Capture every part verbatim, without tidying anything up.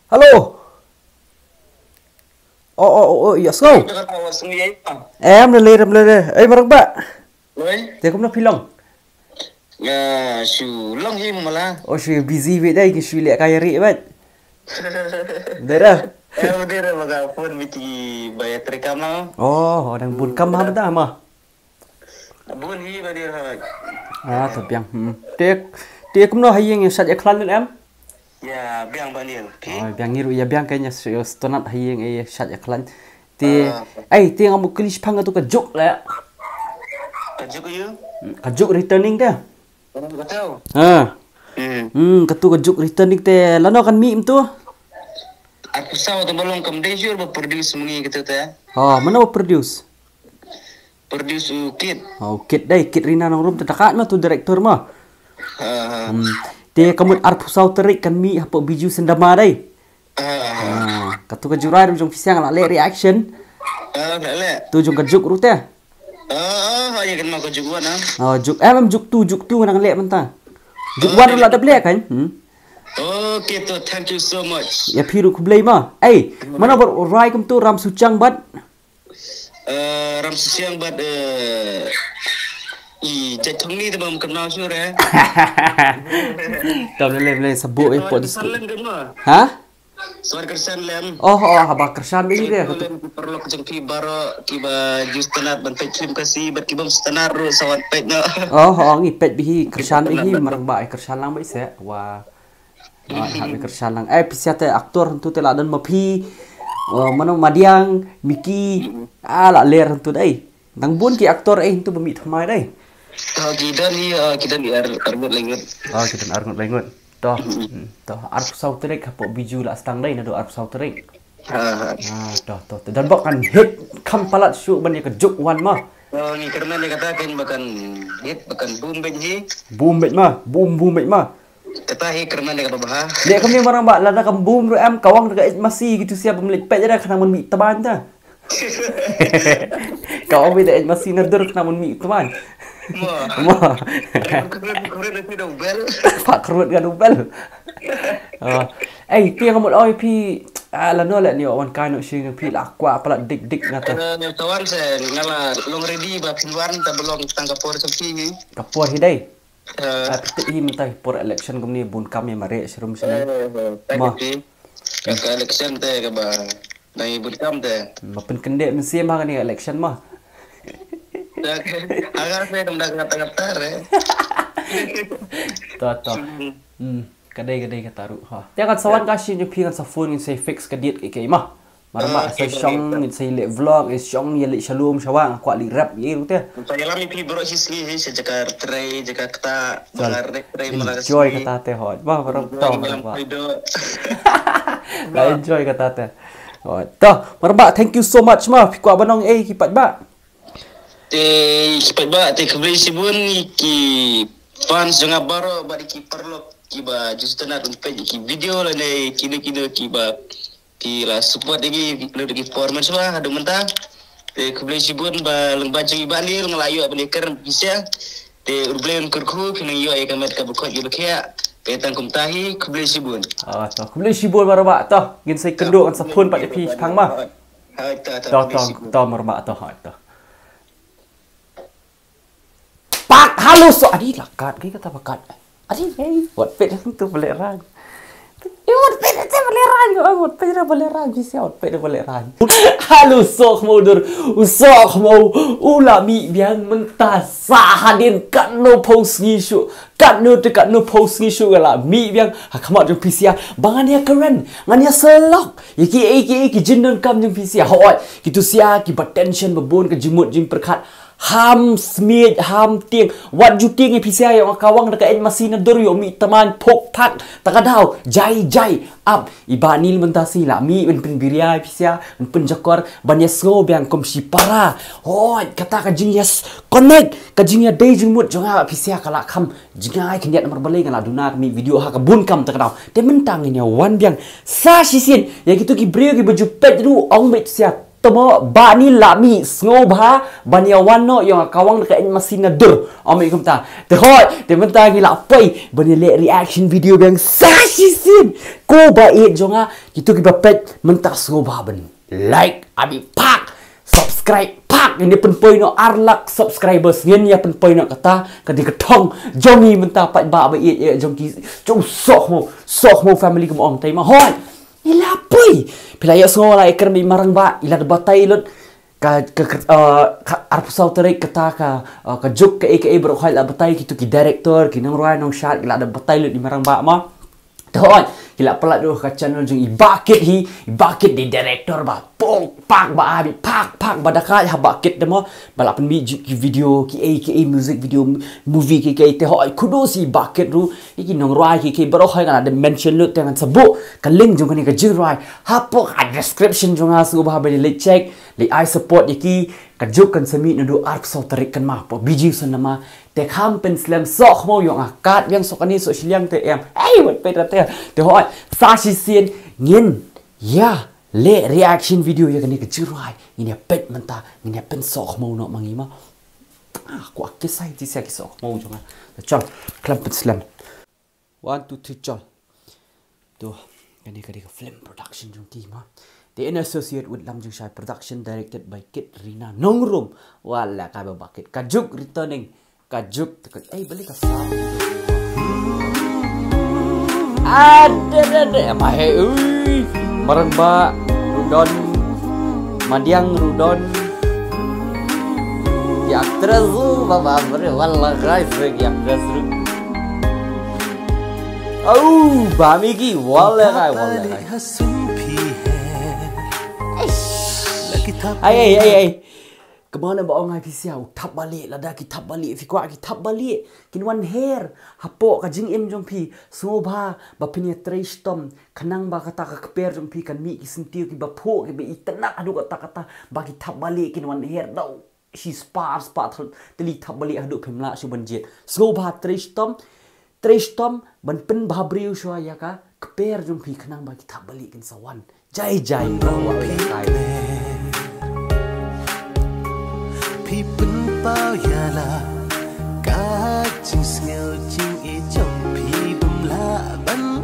Hello. Oh, oh, oh, oh, ïa sngew. Em, le le, em, le le. Ei, Marangbah. Oi. Te kumno phi long? Nga shu long hi mala. Oh, shu busy bad dei, ki shu leh ka ïa ri bad. Dei da. Em, dei da, ba ka phone miti ba ïa trei kam na. Oh, oh, dang bun kam ha mynta ma. Bun hi ba dei ha. Ah, to biang. Hmm. Te, te kumno ha ïing ïa shad ïa khlaiñ em? Ïa biang ba dei. Phi? Oh, biang ngi ruh ïa biang, ka ïa stonat ha ïing ïa shad ïa khlaiñ. Te, ah, ei, te nga mut kylli shaphang katu ka juk le. Ka juk ïa? Hmm, ka juk returning te. Ka juk ka tau. Ha. Hmm. Hmm, katu ka juk returning te lano kan mih mynta? Arphew saw te ba long, kam dei sure ba produce ma ngi katu te. Ha, mano ba produce? Produce u Kit. Ha, u Kit dei, Kit Rina Nongrum te, da kat ma tu director ma. Ha, ha. Hmm. Te ka mut arphew saw tarik kan mih hapoh Bijou Cinema dei. Ah. Ah, katu ka jurai ruh jong phi siang la leh reaction. Ah, la leh. Tu jong ka juk ruh te. Ah, ah, ah, ïa kan ma ka juk wan ah. Ah, juk, em, em, juk tu, juk tu nang leh mynta. Juk wan ruh la dep leh kan? Hmm. Okay, to, thank you so much. Ïa phi ruh khublei ma. Ei, mano ba rai kumtu Ram Suchang bad? Eh, Ram Suchang bad, eh, i Jait Thongni te bam kenal sure. Tam le le sabu eh pot. Ha? Sawar Kyrshan Lem. Oh, oh, haba Kyrshan bad hi de. Lem ki paralok jong phi baroh kiba ju sngewtynnat ban peit film Khasi bad ki bym sngewtynnat ruh sa wan peit noh. Oh, oh, ngi peit bad hi, Kyrshan bad hi, Marangbah, eh, Kyrshan lang bad hi se. Wah. Ah, hap ïa Kyrshan lang. Eh, phi siat te actor hangtu te la don ma phi. Oh, mano Madiang, Mickey. Ah, la ler hangtu dei. Dang bun ki actor eh hangtu ba mih thymmai dei. Ah, ki don hi, ah, ki don hi ar, arngut laingut. Ah, ki don arngut laingut. To, hmm, to, arphew saw tarik hapoh Bijou la stang dei, naduh arphew saw tarik. Ha, ha. Ah, to, to, to. Don ba kan hit kham palat shuh ban ïa ka juk wan ma. Oh, ngi kyrmen ïa kata kan ba kan hit, ba kan boom bad hi. Boom bad ma, boom, boom bad ma. Kata hi kyrmen ïa kata ba ha. Leh kumne Marangbah, lada kam boom ruh em, ka wang da ka ej masi, kitu sia bym leit peit da khnang ban mih tymmen ta. Ka ong bad da ej masi na dur khnang ban mih tymmen. Mo. Mo. Kyrmen, kyrmen ïa phi da u bel. Pak kyrmen ïa u bel. Oh. Ei, te nga mut oi phi, ah, lano leh ne wan kai noh sha ïing phi, la kwah palat dik dik nga te. Eh, wan se nga la long ready ba phin wan, te ba long tang ka por sa phi. Ka por hi dei. Eh. Ah, phi te hi mynta por election kumne bun kam ïa mareh sharum shane. Eh, eh, eh. Ma. Ka, ka election te kaba nang ïa bun kam te. Ma pynkyndit mynsiem ha kane election ma. Agar saya kena kata-kata re. To, to. Hmm. Hmm, ka dei, ka dei kata ruh ha. Te ngan sa wan ka shin ïa phi, ngan sa phone, ngin sa fix ka date kaei kaei ma. Marangbah, ah, sa shong, ngin sa leh vlog, ngin shong ïa leit sha lum sha wah, nga kwah leit rep ïa ruh te. Sa ïalam ïa phi baroh shi sngi hi sha jaka trei, jaka ktah, ba nga trei, trei ma la ka sngi. Enjoy kata te hoi. Bah, baroh to, Marangbah. Enjoy kata te. Hoi. To, Marangbah, thank you so much ma. Phi kwah ban ong ei ki paidbah? Te ki paidbah, te khublei shibun ïa ki fans jong nga baroh bad ïa ki paralok kiba ju sngewtynnat ban peit ïa ki video lane kino kino kiba ki la support ïa ngi naduh ki por mynshuwa haduh mynta. Te khublei shibun ba lyngba jong i Bah Neil nga la ïoh ban ïakren bad phi sha. Te U Blei un kyrkhu phin nang ïoh ïa ka met kaba koit kaba khiah. Te tang kumta hi, khublei shibun. Ah, to, khublei shibun Marangbah, to. Ngin sa ïakynduh, ngan sa phone pat ïa phi shaphang ma. Hai, to, to, to, khublei shibun. To Marangbah, to, hai, to. Pak, halo so, adi la kat, ki kata ba kat. Adi, ei, wat peit hangtu ba leh rang. Ei, wat peit hangtu ba leh rang, wat peit hangtu ba leh rang, ki sia, wat peit hangtu ba leh rang. Halo so khmo dur, u so khmo, u la mih biang mynta sa hadien katno phew sngi shuh, katno te katno phew sngi shuh ka la mih biang ha khmat jong phi sia, ba ngan ïa kren, ngan ïa sylok ïa kiei kiei ki jingdonkam jong phi sia, hoi, kitu sia kiba tension ba bun ka jingmut jingpyrkhat. Ham smiej, ham tieng. Wat ju tieng ïa phi sia, ïoh nga kawang da ka ej masi na dur, ïoh mih tymmen phok phak. Ta ka daw, jai jai. Ap, i Bah Neil mynta shi la mih ban pynbiria ïa phi sia, ban pynjakor, ban ïa sngew biang kum shipara. Hoi, kata ka jingïa s-, connect, ka jingïadei jingmut jong nga bad phi sia ka la kham jngai khyndiat namar balei nga la duna ka mih video ha ka bun kam ta ka daw. Te mynta ngin ïa wan biang sa shisien ïa kitu ki briew kiba ju peit ruh, ong beit sia. Te mo ba ni la mih, sngewbha ban ïa wan noh ïa nga kawang da ka eng masin na dur. Ym ïa kumta. Te hoi, te mynta ngi la poi ban ïa leh reaction video biang sa shisien. Ko ba ïeit jong nga, kito kiba peit mynta sngewbha ban like, abi phak, subscribe phak. Ngin ïa pynpoi noh ar lak subscribers, ngin ïa pynpoi noh kata, ka dei ka thong jong ngi mynta paidbah ba ïeit, ïeit jong ki, jong Sohmo, Sohmo family kum ong tai ma hoi. Ngi la poi. Phi la ïohsngew la i kyrmen i Marangbah, i la da batai lut ka, ka, ka, uh, ka arphew saw tarik kata ka, uh, ka juk kaei kaei baroh hoi la batai, kito ki director, ki nongrwai nongshad, ki la da batai lut i Marangbah ma. Te hoi, ki la pyllait ruh ka channel jong i Bah Kit hi, i Bah Kit dei director ba pok pak ba, abi phak phak ba da kai ha Bah Kit te mo, ba la pynmih ju-, ki video, kiei kiei music video, movie kiei kiei. Te hoi, kudos i Bah Kit ruh, ïa ki nongrwai kiei kiei baroh hoi, nga la da mention lut te ngan sa buh ka link jong kane ka jingrwai hapoh ka description jong nga, sngewbha ban leit check, leit ai support ïa ki. Ka juk kan sa mih naduh arphew saw tarik kynmaw, hapoh Bijou Cinema. Te kham pynslem, Sohmo ïoh nga kat biang, soh kane soh shiliang te em. Ei, wat peit ra te. Te hoi, sa shisien ngin ïa leh reaction video ïa kane ka jingrwai. Ngin ïa peit mynta, ngin ïa pynsohmo noh ma ngi ma. Ah, kwah kisai ti sia ki sohmo jong nga. Te chal, khlem pynslem. One, two, three, chal. To, kane ka dei ka film production jong ki ma. Te in associate with Lam Jong Shai Production, directed by Kit Rina Nongrum. Wala ka ba Bah Kit. Ka juk returning. Ka juk te ka, eh, balik ka sound. Ada, ada, ada. Mahe, ui. Marangbah, Rudon. Madiang, Rudon. Ki actress ruh, ba, ba, ba, wala guys, ki actress ruh. Au, ba Miki, wala guys, wala guys. Ai, ai, ai, ai. Kumno ba ong ai phi sia u thap balieh, lada ki thap balieh, phi kwah ki thap balieh kin wan her hapoh ka jingim jong phi, sngewbha ba phin ïa trei shitom khnang ba kata ka kper jong phi kan mih ki syntiew kiba phuh kiba itynnad haduh katta katta, ba ki thap balieh kin wan her daw shi spah ar spah tylli thap balieh haduh phim lah shuh ban jied. Sngewbha trei shitom, trei shitom ban pynbha briew shuwa ïa ka kper jong phi khnang ba ki thap balieh kin sa wan. Jai jai. Phi pynpaw ïa la ka jingsngew jingïeit jong phi bym lah ban.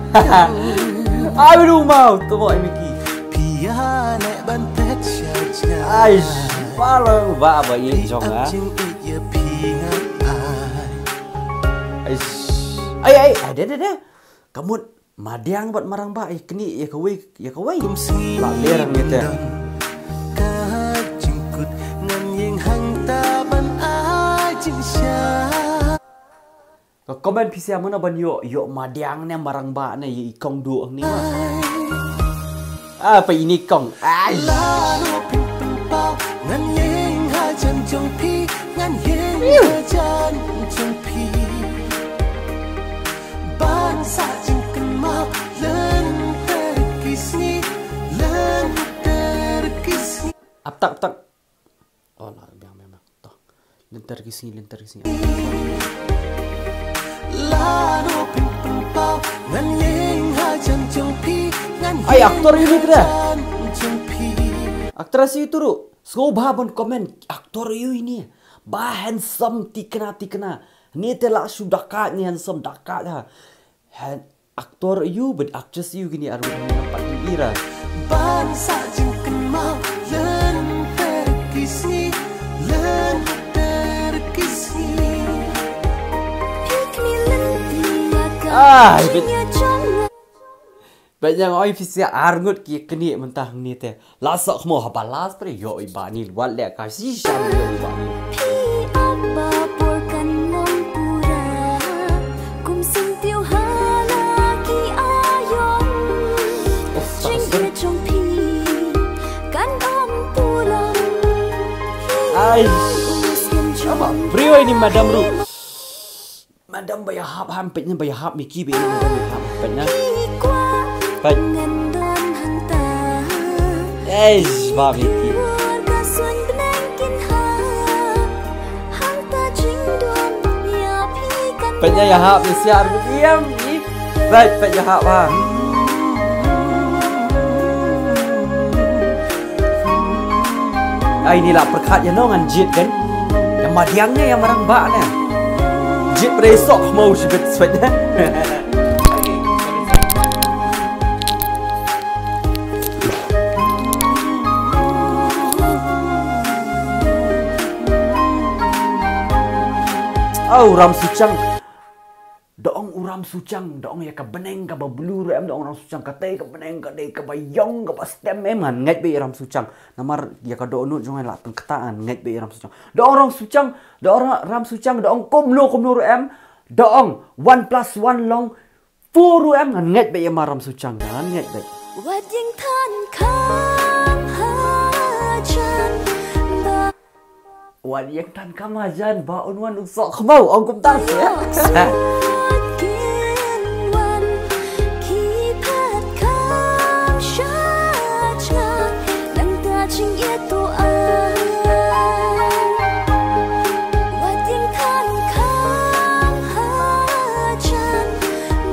Ai, bru mau to boy Miki. Phi ïa leh ban phet sha jngai. Ai, parang ba ba ïeit jong nga. Jingïeit ïa phi nga ai. Ai, ai, ai, de, de, de. Ka mut Madiang bad Marangbah, eh, kane, ïa kawei, ïa kawei. Kum sngi la ler ngi te. Ka jingkut ngan ïeng hangta ban ai jingshisha. Ka comment phi sia mano ban ïoh, ïoh Madiang ne Marangbah ne ïa i kong duh hangne ma. Ah, pa ini kong. Ai. Lano phin pynpaw ngan ïeng hajan jong phi, ngan ïeng hajan jong phi. Ban sa jingkynmaw lynter ki sngi, lynter ki sngi. Ap tak, ap tak. Oh, la biang, biang, biang. To. Lynter ki sngi, lynter ki sngi. Lano phin pynpaw ngan ïeng hajan jong phi, ngan ïeng hajan jong phi. Ai, actor ïa ini. Actress ïa itu ruh. Sngewbha ban comment. Actor ïa ini. Ba handsome tikna tikna. Ni te lah shu dakat ni handsome dakat ha. Han-, actor ïa u bad actress ïa u kine arngut namar pat kin ira. Ban sa jingkynmaw lynter ki sngi, lynter ki sngi. Ai, bad, bad ïa nga oi phi sia arngut ki kine mynta hangne te. La soh khmo haba last pre ïoh i Bani wat leh ka shisha ïoh i Bani. Phi ap ba por kan long pura kum syntiew ha la ki aiom. Jingïeit jong phi kan ym pulom. Ai. Ama briew ini madam ruh. Madam ba ïahap ha, peit na ba ïahap Miki ba ïa madam ïahap peit na. Peit. Eish, ba Miki. Peit na ïahap ni siar ba diam ni. Peit, peit ïahap ha. Ai ni la pyrkhat ïa no ngan jied kan. Ïa Madiang ne ïa Marangbah ne. Jied pyrshah sok mau shibit swet ne. Au Ram Suchang. Da ong u Ram Suchang, da ong ïa ka bneng kaba blue ruh em, da ong Ram Suchang, katei ka bneng ka dei kaba ïong kaba stem em, ngan ngeit beit ïa Ram Suchang. Namar ïa ka dohnud jong nga la tang kata ngan ngeit beit ïa Ram Suchang. Da ong Ram Suchang, da ong Ra-, Ram Suchang, da ong kumno kumno ruh em, da ong one plus one long four ruh em, ngan ngeit beit ïa ma Ram Suchang, ngan ngeit beit. Wat ïeng than kham hajan ba Wat ïeng than kham hajan ba un wan u soh khmau, ong kumta seh. Kin wan ki phat kham shajngak nangta jingïeit to ai. Wat ïeng than kham hajan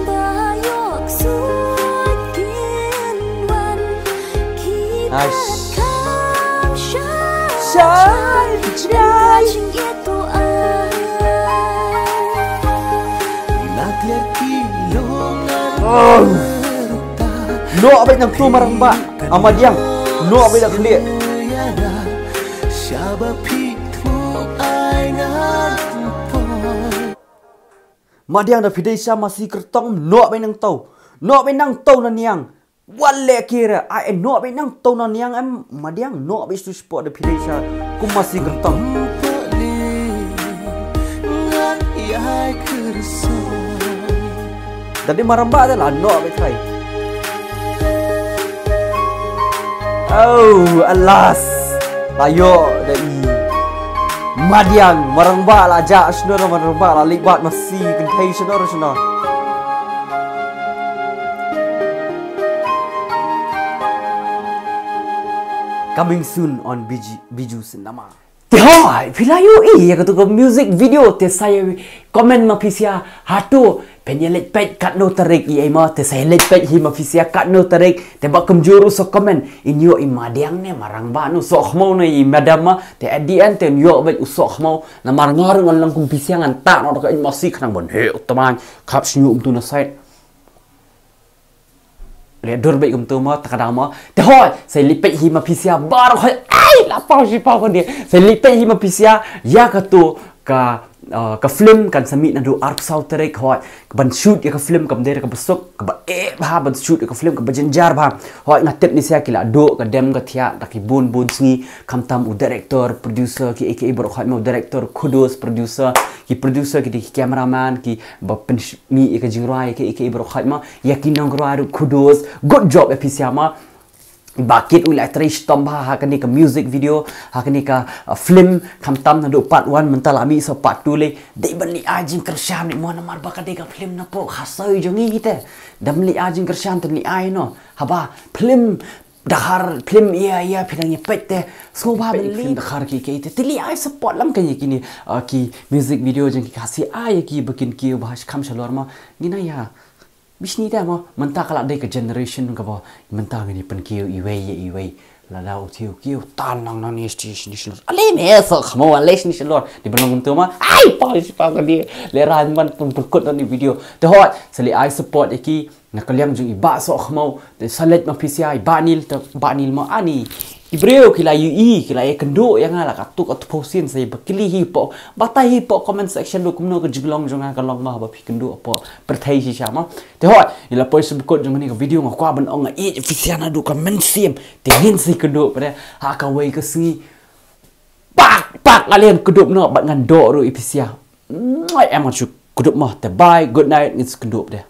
ba ïoh ksuid kin wan ki phat kham shajngak. Noh beit nangto Marangbah, a Madiang. Noh beit da khlieh. Madiang da phi dei sha masi kyrtong, noh beit nangto. Noh beit nangto na niang. Wat leh kira, ai, eh, noh beit nangto na niang em, Madiang, noh beit shu spot da phi dei sha kum masi kyrtong. Da dei Marangbah da la noh beit trai. Oh, alas. La ïoh da i Madiang, Marangbah la jah shnur, Marangbah la leit bat masi kynthei shnur shnur. Coming soon on Biju, Biju Cinema. Te hoi, phi la ïohi ïa katu ka music video, te sa ïa comment ma phi sha hato phin ïa leit peit katno tarik, ïa i ma, te sa ïa leit peit hi ma phi sha katno tarik, te ba kumjuh ruh sa comment, in ïoh i Madiang ne Marangbah, no soh khmau ne i Madam ma, te at the end te in ïoh beit u soh khmau. Namar nga ruh ngan long kum phi sha, ngan tah noh da ka ïing masi khnang ban heh u tmaiñ, khap shñiuh um tu na side. Leh dur beit kumtu mo, ta ka dang mo. Te hoi, sa leit peit hi ma phi sha baroh hoi. Ai, la paw shi paw ka dei. Sa leit peit hi ma phi sha, ïa katu ka, uh, ka film kan sa mih naduh arphew saw tarik hoi. Ban shoot ïa ka film kam dei kaba suk, kaba eh bha, ban shoot ïa ka film kaba jynjar bha. Hoi, nga tip ni sha ki la duh ka dem ka thiah da ki bun bun sngi, khamtam u director, producer, ki, ki, ki baroh hoi mo, director, kudos, producer, ki producer, ki dei ki cameraman, ki ba pyn mih ïa ka jingrwai, ïa ka, ïa ka, ïa baroh hoi mo, ïa ki nongrwai ruh kudos, good job ïa phi sha ma. Ba kit u la trei shitom bha ha kane ka music video, ha kane ka, uh, film, khamtam naduh part one mynta la mih sa part two lei. Dei ban leit ai jingkyrshan mo namar ba ka dei ka film na pdeng khasoi jong ngi te. Dei ban leit ai jingkyrshan te leit ai no. Haba film Dahar film ïa ïa phi dang ïa peit te. Sngewbha ban leit film Dahar ki ki te. Te leit ai support lang ka ïa kine, uh, ki music video jong ki Khasi ai ïa ki ba kin kiew bha kham shalor ma. Ngi na ïa. Bishni te ma mynta ka la dei ka generation kaba mynta ngin pynkiew iwei ïa iwei. Lada u thiew kiew tan nang nang ni sti ni shalor. Ale me sa khmo ale ni shalor. Dei ban long kumtu ma. Ai pa shi pa ka dei. Leh ran ban pynpyrkhat na ni video. Te hoi sa leit ai support ïa ki. Na ka liang jong i Bah Sohkhmaw, te sa leit ma phi sha i Bah Nil, te Bah Nil ma ani. I briew ki la ïohi, ki la ïakynduh ïa nga la katto katne sien sa ïa ba kylli hi hapoh, batai hi hapoh comment section ruh kumno ka jinglong jong nga ka long ma haba phi kynduh hapoh pyrthei shisha ma. Te hoi, i la poi sha ba kut jong kane ka video nga kwah ban ong nga ïeit ïa phi sha naduh ka mynsiem. Te ngin sa ïakynduh pat de ha kawei ka sngi. Pak pak nga leh kynduh noh bad ngan doh ruh ïa phi sha. Mwah, em ngan shu kynduh ma te bye, good night, ngin sa ïakynduh pat de.